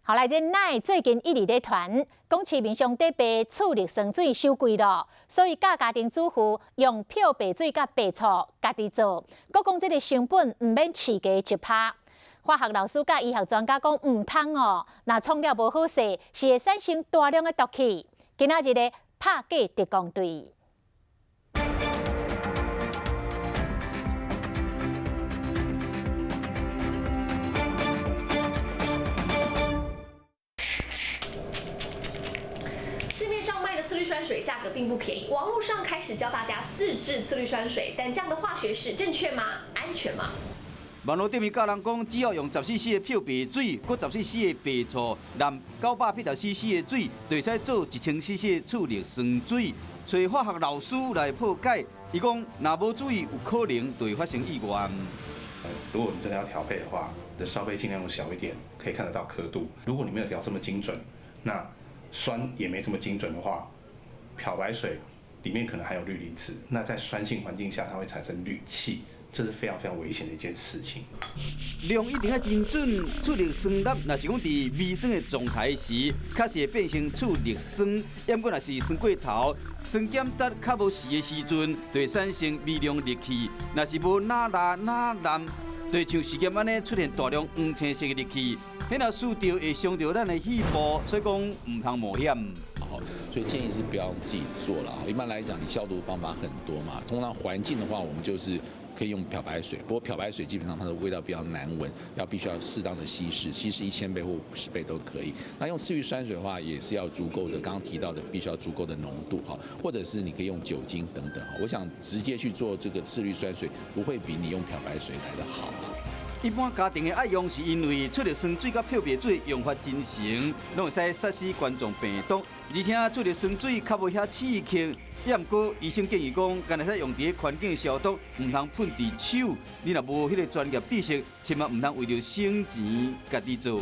好來，這奶最近一直咧傳，講市面上咧賣次氯酸水傷貴囉，所以教家庭主婦用漂白水佮白醋家己做，閣講這个成本毋免飼加1%。化學老師佮醫學專家講毋通哦，若沖了無好勢，是會產生大量的毒氣。今仔日的拍假特工隊。市面上賣的次氯酸水價格並不便宜，網絡上開始教大家自製次氯酸水，但這樣的化學式正確嗎？安全嗎？網路頂面教人講，只要用10 cc 的漂白水，閣10 cc 的白醋，淋980 cc 的水，就會使做1000 cc 的次氯酸水。揣化學老師來破解，伊講，若無注意，有可能就會發生意外。如果你真的要調配的話，你的燒杯盡量用小一點，可以看得到刻度。如果你沒有調這麼精準，那酸也沒這麼精準的話，漂白水裡面可能含有氯離子，那在酸性環境下，它會產生氯氣。這是非常非常危險的一件事情。量一定愛精準，次氯酸鈉若是講佇微酸的狀態時，確實會變成次氯酸。毋過若是酸過頭，酸鹼值較無四的時陣，就會產生微量氯氣。若是無哪拉哪濫，就會像實驗按呢出現大量黃青色的氯氣，彼若挲著會傷著咱的肺部，所以講毋通冒險。好，所以建議是不要自己做了。一般來講，你消毒方法很多嘛。通常環境的話，我們就是可以用漂白水，不過漂白水基本上它的味道比較難聞，要必須要適當的稀釋，稀釋1000倍或50倍都可以。那用次氯酸水的話，也是要足夠的，剛剛提到的必須要足夠的濃度哈，或者是你可以用酒精等等。我想直接去做這個次氯酸水，不會比你用漂白水來得好啊。一般家庭的愛用是因為次氯酸水佮漂白水用法真誠，攏會使殺死冠狀病毒，而且次氯酸水較無遐刺激。也毋過醫生建議講，干焦會使用佇環境消毒，毋通噴佇手。你若無彼个專業知識，千萬毋通為著省錢家己做。